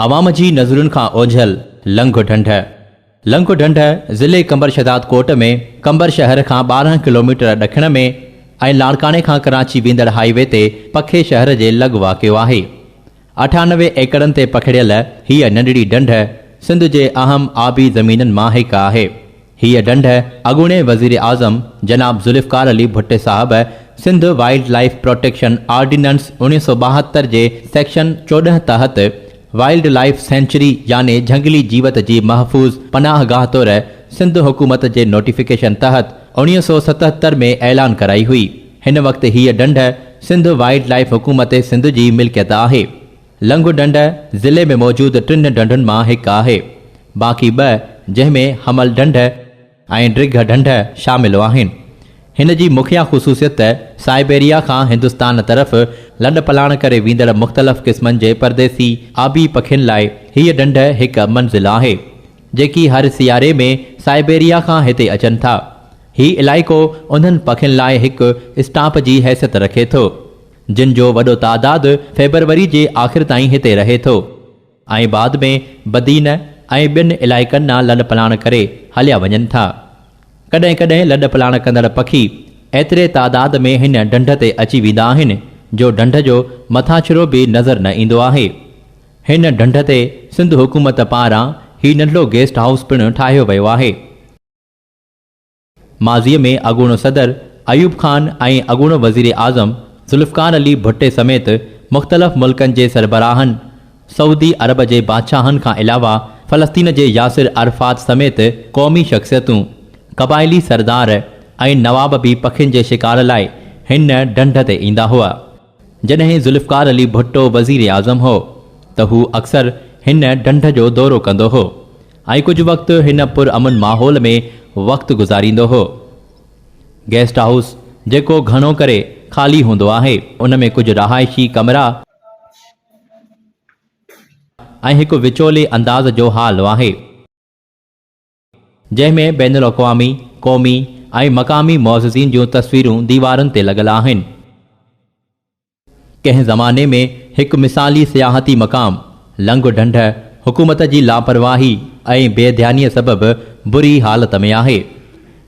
عوام جي نظرن کان اوجهل لنگهه ڍنڍ، لنگهه ڍنڍ ضلعي قمبر شهداد ڪوٽ ۾ قمبر شهر کان 12 ڪلوميٽر ڏکڻ ۾ ۽ لاڙڪاڻي کان ڪراچي ويندڙ هائي وي تي پکي شهر جي لڳ واقع آهي. 98 ايڪڙن تي پکڙيل هيء ننڍڙي ڍنڍ سنڌ جي اهم آبي زمينن مان هڪ آهي. هيء ڍنڍ اڳوڻي وزيراعظم جناب Zulfiqar Ali Bhatti sahib Sindh wild life protection ordinance 1972 جي سيڪشن 14 تحت وائلڊ لائيف سينچري يعني جهنگلي جيوت جي محفوظ پناهه گاهه طور سنڌ حڪومت جي نوٽيفڪيشن تحت 1977 ۾ اعلان ڪرائي هئي. هن وقت هيء ڍنڍ سنڌ وائلڊ لائيف حڪومت سنڌ جي ملڪيت آهي. لنگهه ڍنڍ ضلعي ۾ موجود ٽن ڍنڍن مان هڪ آهي. باقي ٻه جنهن ۾ حمل ڍنڍ ۽ ڊگهه ڍنڍ شامل آهن. هن جي مکيه خصوصيت سائبيريا کان هندستان طرف لڏپلاڻ ڪري ويندڙ مختلف قسمن جي پرديسي آبي پکين لاء هيء ڍنڍ هڪ منزل آهي، جيڪي هر سياري ۾ سائبيريا کان هتي اچن ٿا. هي علائقو انهن پکين لاء هڪ اسٽاپ جي حيثيت رکي ٿو. جن جو وڏو تعداد فيبروري جي آخر تائين هتي رهي ٿو ۽ بعد ۾ بدين ۽ ٻين علائقن ڏانهن لڏپلاڻ ڪري هليا وڃن ٿا. ڪڏهن ڪڏهن لڏپلاڻ ڪندڙ پکي ايتري تعداد ۾ هن ڍنڍ تي اچي ويندا آهن جو ڍنڍ جو مٿاڇرو به نظر نه ايندو آهي. هن ڍنڍ تي سنڌ حڪومت پاران هي ننڍڙو گيسٽ هائوس پڻ ٺاهيو ويو آهي. ماضيء ۾ اڳوڻو صدر ايوب خان ۽ اڳوڻو وزيراعظم ذوالفقار علي ڀٽي سميت مختلف ملڪن جي سربراهن، سعودي عرب جي بادشاهن کان علاوه فلسطين جي ياسر عرفات سميت قومي شخصيتون، قبائلي سردار ۽ نواب به پکين جي شڪار لاء هن ڍنڍ تي ايندا هئا. جڏهن ذوالفقار علي ڀٽو وزيراعظم هو ته هو اڪثر هن ڍنڍ جو دورو ڪندو هو ۽ ڪجهه وقت هن پرامن ماحول ۾ وقت گذاريندو هو. گيسٽ هائوس جيڪو گهڻو ڪري خالي هوندو آهي ان ۾ ڪجهه رهائشي ڪمرا ۽ هڪ وچولي انداز جو هال آهي. جنهن ۾ بين الاقوامي، قومي ۽ مقامي معززين جون تصويرون ديوارن تي لڳل آهن. ڪنهن زماني ۾ هڪ مثالي سياحتي مقام، لنگهه ڍنڍ حڪومت جي لاپرواهي ۽ بي ڌيانيء سبب بري حالت ۾ آهي.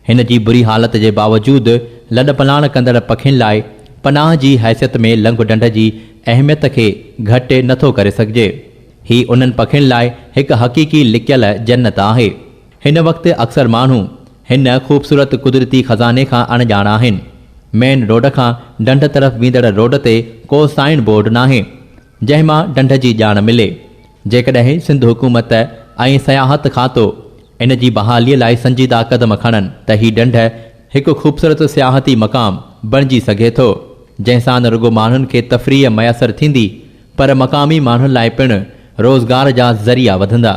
هن جي بري حالت جي باوجود لڏپلاڻ ڪندڙ پکين لاء پناهه جي حيثيت ۾ لنگهه ڍنڍ جي اهميت کي گهٽ نٿو ڪري سگهجي. هي انهن پکين لاء هڪ حقيقي لڪيل جنت آهي. هن وقت اڪثر ماڻهو هن خوبصورت قدرتي خزاني کان اڻڄاڻ آهن. مين روڊ کان ڍنڍ طرف ويندڙ روڊ تي ڪو سائن بورڊ ناهي، جنهن مان ڍنڍ جي ڄاڻ ملي. جيڪڏهن سنڌ حڪومت ۽ سياحت کاتو ان جي بحاليء لاء سنجيده قدم کڻن ته هي ڍنڍ هڪ خوبصورت سياحتي مقام بڻجي سگهي ٿو، جنهن سان نه رڳو ماڻهن کي تفريح ميسر ٿيندي پر مقامي ماڻهن لاء پڻ روزگار جا ذريعا وڌندا.